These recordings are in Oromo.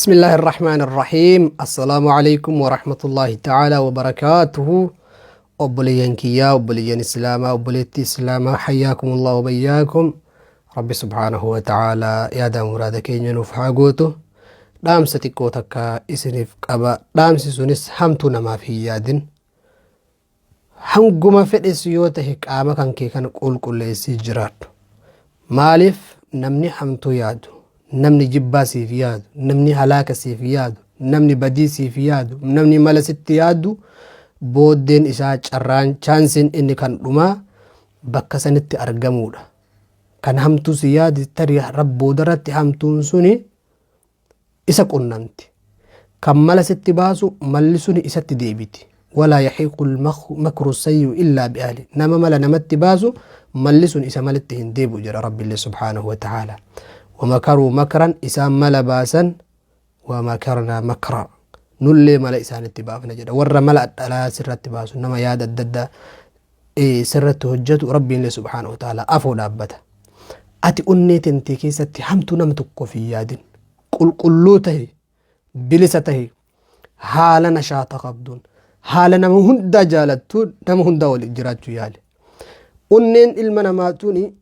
بسم الله الرحمن الرحيم السلام عليكم ورحمة الله تعالى وبركاته. Obboleeyyan kiyyaa, obboleeyyan islaamaa, obboleettii islaamaa, حياكم الله وبياكم. Rabbi سبحانه وتعالى yaada muraada keenya nuuf haa gootu. Dhaamsa xiqqoo takka isiniif qaba. Dhaamsi sunis hamtuu namaaf hin yaadin. Hanguma fedhes yoo tahe qaama kan kee kana qulqulleessii jiraadhu. Maaliif? Namni hamtuu yaadu, namni jibbaa siif yaadu, namni halaaka siif yaadu, namni badii siif yaadu, namni mala sitti yaadu, booddeen isaa carraan chaansiin inni kan dhumaa bakka sanitti argamuudha. Kan hamtuu si yaadu tarii rabboodarratti hamtuun suni isa qunnamti. Kan mala sitti baasu malli suni isatti deebiti. ولا يحيق المكر السيء إلا بأهله. Nama mala namatti baasu malli sun isa malitti hin deebi'u jedha Rabbiillee سبحانه وتعالى. ومكروا مكرا, isaan mala baasan, ومكرنا مكرا, nullee mala isaanitti baafna jedha. Warra mala dhalaa sirratti baasu, nama yaada adda addaa sirratti hojjetu, Rabbiillee سبحانه وتعالى afoo dhaabbata. Ati onnee tentee keessatti hamtuu nama tokkoof hin yaadin. Qulqulluu tahe, bilisa tahe, haala nashaata qabduun, haala nama hundaa jaalattuun, nama hundaa waliin jiraachuu yaale. Onneen ilma namaa tuni,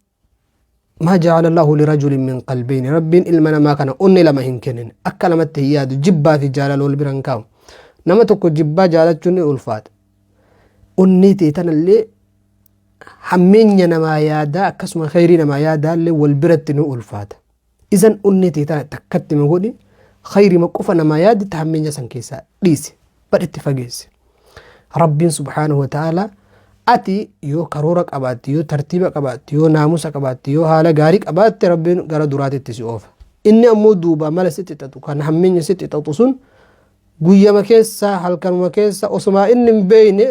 ما جعل الله لرجل من قلبين, Rabbiin ilma namaa kana onnee lama hin kennin. Akka lamatti hin yaadu. Jibbaa fi jaalala wal bira hin kaa'u. Nama tokko jibbaa jaalachuun ni ulfaata. Onnee ta'e tanallee hammeenya namaa yaadaa, akkasuma khayrii namaa yaadaa illee wal biratti ni ulfaata. Isan onnee ta'e tana takkatti ma godhi, khayrima qofa namaa yaadi, ta hammeenya san keessaa dhiisi, badhitti fageessi. Rabbiin سبحانه وتعالى ati yoo karoora qabaatte, yoo tartiiba qabaatte, yoo naamusa qabaatte, yoo haala gaarii qabaatte, Rabbiin gara duraatitti si oofa. Inni ammoo duubaa mala sitti xaxu, kan hammeenya sitti xaxu sun, guyyama keessa, halkanuma keessa, osumaa inni hin beeyne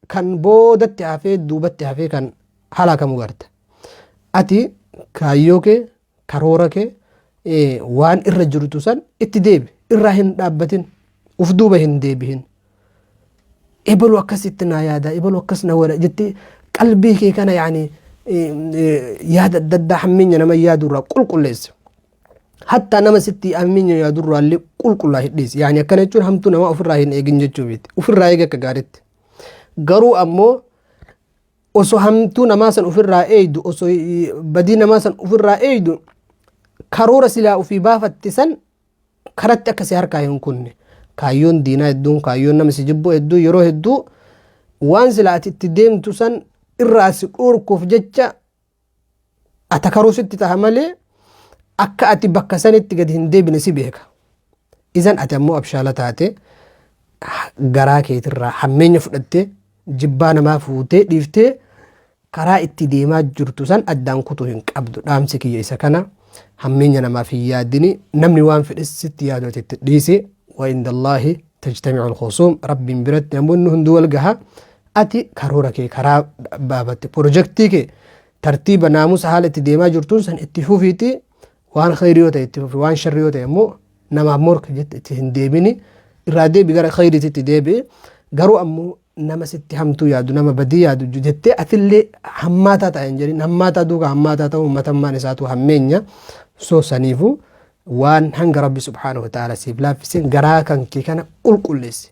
kan boodatti hafee, duubatti hafee kan halakamu garta. Ati kaayyoo kee, karoora kee, waan irra jirtu san itti deebi, irraa hin dhaabbatin, uf duuba hin deebihin. Ebalu akkasitti naa yaada, ebalu akkas na godha jettee qalbii kee kana yaani yaada adda addaa hammeenya nama yaadu irraa qulqulleessi. Hattaa nama sitti hammeenya yaadu irraa illee qulqullaa hidhiisi. Yaani akkana jechuun hamtuu nama ofirraa hin eegin jechuu miti. Ofirraa eegi akka gaariitti. Garuu ammoo osoo hamtuu namaa san ofirraa eeydu, osoo badii namaa san ofirraa eeydu, karoora silaa ofii baafatte san karatti akka si harkaa hin kunne. Kaayyoon diinaa hedduun, kaayyoon nama si jibbu hedduu, yeroo hedduu waan silaa ati itti deemtu san irraa si dhorkuuf jecha atakaruu sitti taha malee akka ati bakka sanitti gadi hin deebine si beeka. Isan ati ammoo abshaala taate, garaa keetirraa hammeenya fudhattee, jibbaa namaa fuutee dhiiftee, karaa itti deemaa jirtu san addaan kutuu hin qabdu. Dhaamsi kiyya isa kana: hammeenya namaaf hin yaadini. Namni waan fedhe sitti yaadu ati itti dhiisi. وعند الله تجتمع الخصوم, Rabbiin biratti namoonni hunduu wal gaha. Ati karoora kee karaa baafatte, pirojektii kee tartiiba naamusa haala itti deemaa jirtuun san itti fufiiti. Waan khayrii yoo ta'e itti fufi, waan sharrii yoo ta'e immoo namaaf morka jette itti hin deebini, irraa deebi, gara khayriitti deebi'i. Garuu ammoo nama sitti hamtuu yaadu, nama badii yaadu jettee atillee hammaataa ta'a hin jedhin. Hammaataa duukaa hammaataa ta'uu matammaan isaatu hammeenya. So saniifu waan hanga Rabbi سبحانه وتعالى siif laaffiseen garaa kan kee kana qulqulleessi.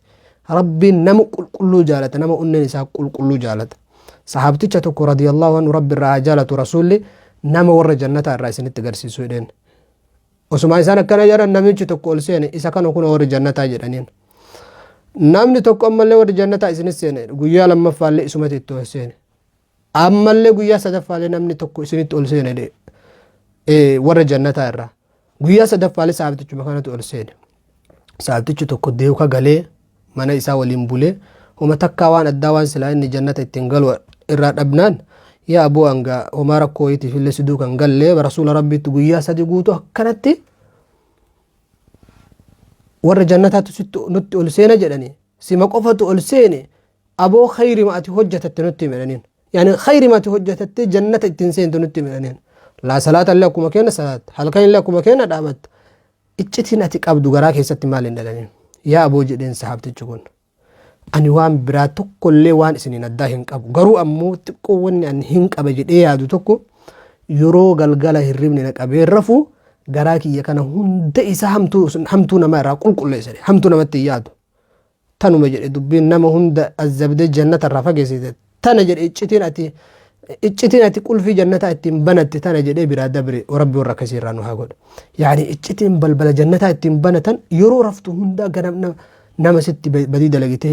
Rabbiin nama qulqulluu jaalata, nama onneen isaa qulqulluu jaalata. Sahaabticha tokko رضي الله عنه, Rabbi irraa haa jaalatu, Rasuulli nama warra jannataa irraa isinitti agarsiisu jedheen. Osuma isaan akkana jedhan namichi tokko ol seene. Isa kana kun warri jannataa jedhaniin. Namni tokko ammallee warri jannataa isinis seene. Guyyaa lammaffaallee isumatti itti ol seene. Ammallee guyyaa sadaffaallee namni tokko isinitti ol seene warra jannataa irraa. Guyyaa sadaffaallee saabtichuma kanatu ol seene. Saabtichi tokko deekaa galee mana isaa waliin bulee homa takkaa waan addaa waan silaa inni jannata ittiin galu irraa dhabnaan, yaa aboo, hanga homaa rakkoo wayiitiif illee siduu kan galle, Rasuula Rabbiitti guyyaa 3 guutuu akkanatti warra jannataatu sitti nutti ol seena jedhani, sima qofatu ol seene. Aboo, khayrima ati hojjetatte nutti himedhaniin, yaani khayrima ati hojjetatte jannata ittiin seentu nutti himedhaniin. Laa, salaata illee akkuma kenna salaata, halkan illee akkuma kenna dhaabatta, iccitiin ati qabdu garaa keessatti maal hin dhalaniin? Yaa aboo, jedheen sahaabtichi kun, ani waan biraa tokkollee waan isiniin addaa hin qabu. Garuu ammoo xiqqoo wanni ani hin qaba jedhee yaadu tokko, yeroo galgala hirribni na qabee rafu Garaa kiyya kana hunda isaa hamtuu nama irraa qulqulleessa jedhe. Hamtuu namatti hin yaadu. Tanuma jedhe, dubbiin nama hunda azzabdee jannata irraa fageessite tana jedhe. Iccitiin ati qulfii jannataa ittiin banatte tana jedhee biraa dabre. Rabbi warra akkasii irraa nu haa godhu. Yaani iccitiin balbala jannataa ittiin banatan yeroo raftu hundaa ganam nama sitti badii dalagitee.